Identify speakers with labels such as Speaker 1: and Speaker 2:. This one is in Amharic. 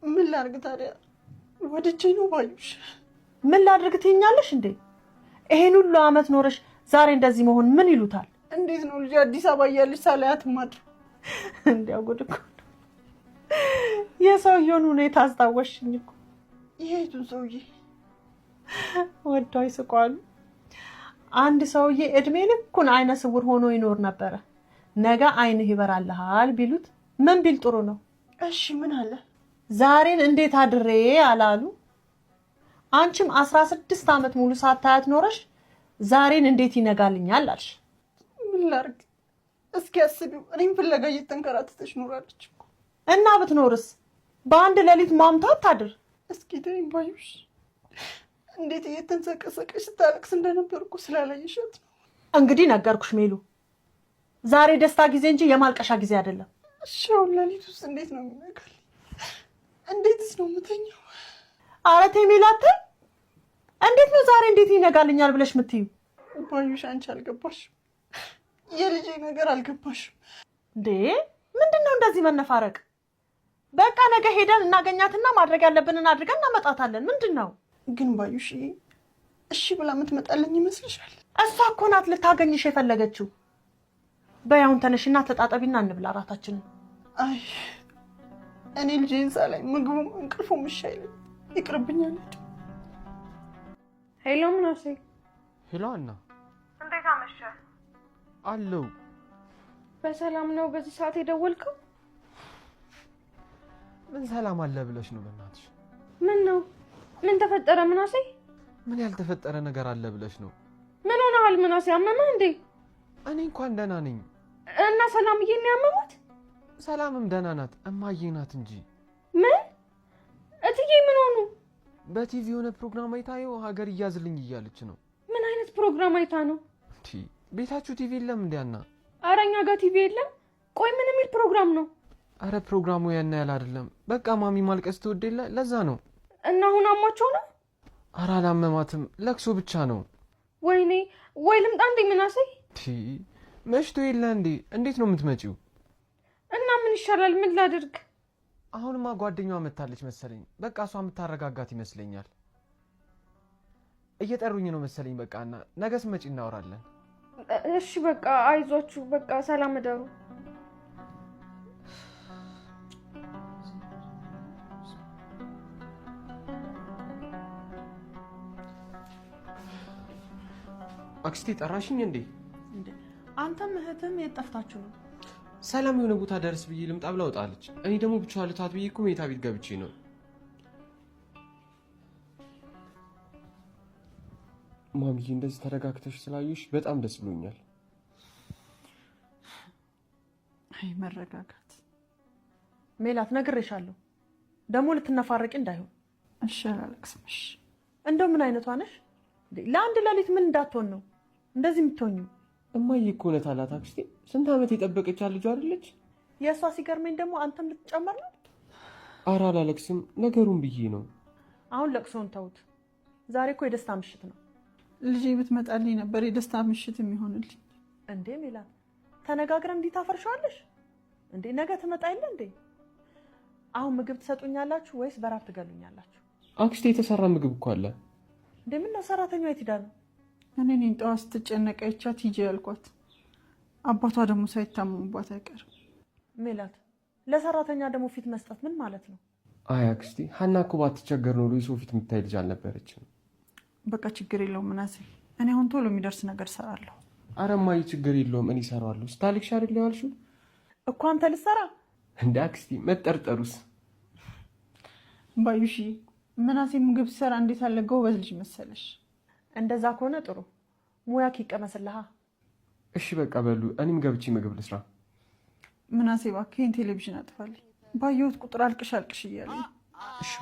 Speaker 1: ምን ላድርግ ታዲያ? ወድጄ ነው ባዩሽ።
Speaker 2: ምን ላድርግ ትይኛለሽ እንዴ? ይሄን ሁሉ አመት ኖረሽ ዛሬ እንደዚህ መሆን ምን ይሉታል?
Speaker 1: እንዴት ነው ልጅ አዲስ አበባ እያለች ሳላያት ማድር?
Speaker 2: እንዲያው ጉድ እኮ ነው። የሰውየውን ሁኔታ አስታወስሽኝ እኮ።
Speaker 1: የቱን ሰውዬ?
Speaker 2: ወደው ይስቋሉ። አንድ ሰውዬ እድሜ ልኩን አይነ ስውር ሆኖ ይኖር ነበረ። ነገ አይንህ ይበራልሃል ቢሉት ምን ቢል ጥሩ ነው?
Speaker 1: እሺ ምን አለ?
Speaker 2: ዛሬን እንዴት አድሬ አላሉ። አንቺም 16 ዓመት ሙሉ ሳታያት ኖረሽ ዛሬን እንዴት ይነጋልኛል አልሽ።
Speaker 1: ምን ላድርግ እስኪ አስቢው። እኔም ፍለጋ እየተንከራተተች ኖራለች እኮ።
Speaker 2: እና ብትኖርስ በአንድ ሌሊት ማምታት ታድር።
Speaker 1: እስኪ ተይኝ ባዩሽ፣ እንዴት እየተንሰቀሰቀች ስታለቅስ እንደነበር እኮ ስላላየሻት ነው።
Speaker 2: እንግዲህ ነገርኩሽ ሜሉ፣ ዛሬ ደስታ ጊዜ እንጂ የማልቀሻ ጊዜ አይደለም።
Speaker 1: እሺ አሁን ሌሊት ውስጥ እንዴት ነው የሚነጋልኝ? እንዴትስ ነው የምተኛው?
Speaker 2: ኧረ ተይ ሜላት፣ እንዴት ነው ዛሬ እንዴት ይነጋልኛል ብለሽ የምትዩ?
Speaker 1: ባዩሽ አንቺ አልገባሽም፣ የልጄ ነገር አልገባሽም።
Speaker 2: እንዴ ምንድን ነው እንደዚህ መነፋረቅ? በቃ ነገ ሄደን እናገኛትና ማድረግ ያለብንን አድርገን እናመጣታለን። ምንድን ነው
Speaker 1: ግን ባዩሽ እሺ ብላ የምትመጣልኝ ይመስልሻል?
Speaker 2: እሷ እኮ ናት ልታገኝሽ የፈለገችው። በይ አሁን ተነሽና ተጣጠቢና እንብላ እራታችንን።
Speaker 1: አይ እኔ ልጄን ሳላይ ምግቡም እንቅልፉም እሺ አይለኝ፣ ይቅርብኛል።
Speaker 3: Hello ምናሴ።
Speaker 4: Hello አና፣
Speaker 3: እንዴት አመሸህ?
Speaker 4: አለው።
Speaker 3: በሰላም ነው በዚህ ሰዓት የደወልከው?
Speaker 4: ምን ሰላም አለ ብለሽ ነው? በእናትሽ።
Speaker 3: ምን ነው? ምን ተፈጠረ ምናሴ?
Speaker 4: ምን ያልተፈጠረ ነገር አለ ብለሽ ነው?
Speaker 3: ምን ሆነሃል ምናሴ? አመመህ እንዴ?
Speaker 4: እኔ እንኳን ደህና ነኝ።
Speaker 3: እና ሰላምዬ ነው ያመማት?
Speaker 4: ሰላምም ደህና ናት፣ እማዬ ናት እንጂ።
Speaker 3: ምን እትዬ ምን ሆኑ?
Speaker 4: በቲቪ የሆነ ፕሮግራም አይታ ይኸው ሀገር እያዝልኝ እያለች ነው።
Speaker 3: ምን አይነት ፕሮግራም አይታ ነው?
Speaker 4: እንዲ ቤታችሁ ቲቪ የለም እንዴ አና?
Speaker 3: ኧረ እኛ ጋር ቲቪ የለም። ቆይ ምን የሚል ፕሮግራም ነው?
Speaker 4: አረ ፕሮግራሙ ያን ያህል አይደለም። በቃ ማሚ ማልቀስ ትወድ የለ ለዛ ነው።
Speaker 3: እና አሁን አሟቸው ነው?
Speaker 4: አረ አላመማትም፣ ለቅሶ ብቻ ነው።
Speaker 3: ወይኔ ወይ ልምጣ እንዴ ምናሴ?
Speaker 4: መሽቶ የለ እንዴ? እንዴት ነው የምትመጪው?
Speaker 3: እና ምን ይሻላል? ምን ላድርግ?
Speaker 4: አሁንማ ጓደኛዋ መታለች መሰለኝ። በቃ እሷ የምታረጋጋት ይመስለኛል። እየጠሩኝ ነው መሰለኝ። በቃ እና ነገ ስትመጪ እናወራለን።
Speaker 3: እሺ በቃ አይዟችሁ። በቃ ሰላም እደሩ።
Speaker 4: አክስቴ ጠራሽኝ እንዴ?
Speaker 2: አንተም እህትም የት ጠፍታችሁ ነው?
Speaker 4: ሰላም የሆነ ቦታ ደርስ ብዬ ልምጣ ብላ ወጣለች። እኔ ደግሞ ብቻዋን ልታት ብዬ እኮ መኝታ ቤት ገብቼ ነው። ማሚዬ እንደዚህ ተረጋግተሽ ስላየሽ በጣም ደስ ብሎኛል።
Speaker 1: አይ መረጋጋት።
Speaker 2: ሜላት ነግሬሻለሁ፣ ደግሞ ልትነፋረቂ እንዳይሆን።
Speaker 1: እሺ አላለቅስም። እሺ
Speaker 2: እንደው ምን አይነቷ ነሽ? ለአንድ ሌሊት ምን እንዳትሆን ነው እንደዚህ የምትሆኚው?
Speaker 4: እማዬ እኮ እውነት አላት አክስቴ። ስንት ዓመት የጠበቀች ልጇ አይደለች?
Speaker 2: የእሷ ሲገርመኝ ደግሞ አንተም ልትጨመር ነው።
Speaker 4: ኧረ አላለቅስም፣ ነገሩን ብዬ ነው።
Speaker 2: አሁን ለቅሶውን ተውት። ዛሬ እኮ የደስታ ምሽት ነው።
Speaker 1: ልጄ ብትመጣልኝ ነበር የደስታ ምሽት የሚሆንልኝ።
Speaker 2: እንዴ ሜላት፣ ተነጋግረን እንዲህ ታፈርሸዋለሽ እንዴ? ነገ ትመጣ የለ እንዴ? አሁን ምግብ ትሰጡኛላችሁ ወይስ በራብ ትገሉኛላችሁ?
Speaker 4: አክስቴ የተሰራ ምግብ እኮ አለ።
Speaker 2: እንዴ ምን ነው ሰራተኛዋ የት ሄዳ ነው?
Speaker 1: እኔ እኔን ጠዋት ስትጨነቅ አይቻት ሂጂ ያልኳት፣ አባቷ ደግሞ ሳይታመሙባት አይቀርም።
Speaker 2: ሜላት፣ ለሰራተኛ ደግሞ ፊት መስጠት ምን ማለት ነው?
Speaker 4: አይ አክስቴ፣ ሀና እኮ ባትቸገር ኖሮ የሰው ፊት የምታይ ልጅ አልነበረችም።
Speaker 1: በቃ ችግር የለውም ምናሴ፣ እኔ አሁን ቶሎ የሚደርስ ነገር እሰራለሁ።
Speaker 4: ኧረ እማዬ ችግር የለውም እኔ እሰራዋለሁ። ስታልቅሽ አይደል የዋልሽው?
Speaker 2: እኮ አንተ ልትሰራ
Speaker 4: እንደ አክስቴ መጠርጠሩስ?
Speaker 1: ባዩሺ፣ ምናሴ ምግብ ሲሰራ እንዴት አለ ጎበዝ ልጅ መሰለሽ።
Speaker 2: እንደዛ ከሆነ ጥሩ ሙያክ ይቀመስልሃ።
Speaker 4: እሺ በቃ በሉ፣ እኔም ገብቼ ምግብ ልስራ።
Speaker 1: ምናሴ እባክህ ይሄን ቴሌቪዥን አጥፋልኝ። ባየሁት ቁጥር አልቅሽ አልቅሽ እያለኝ።
Speaker 4: እሺ።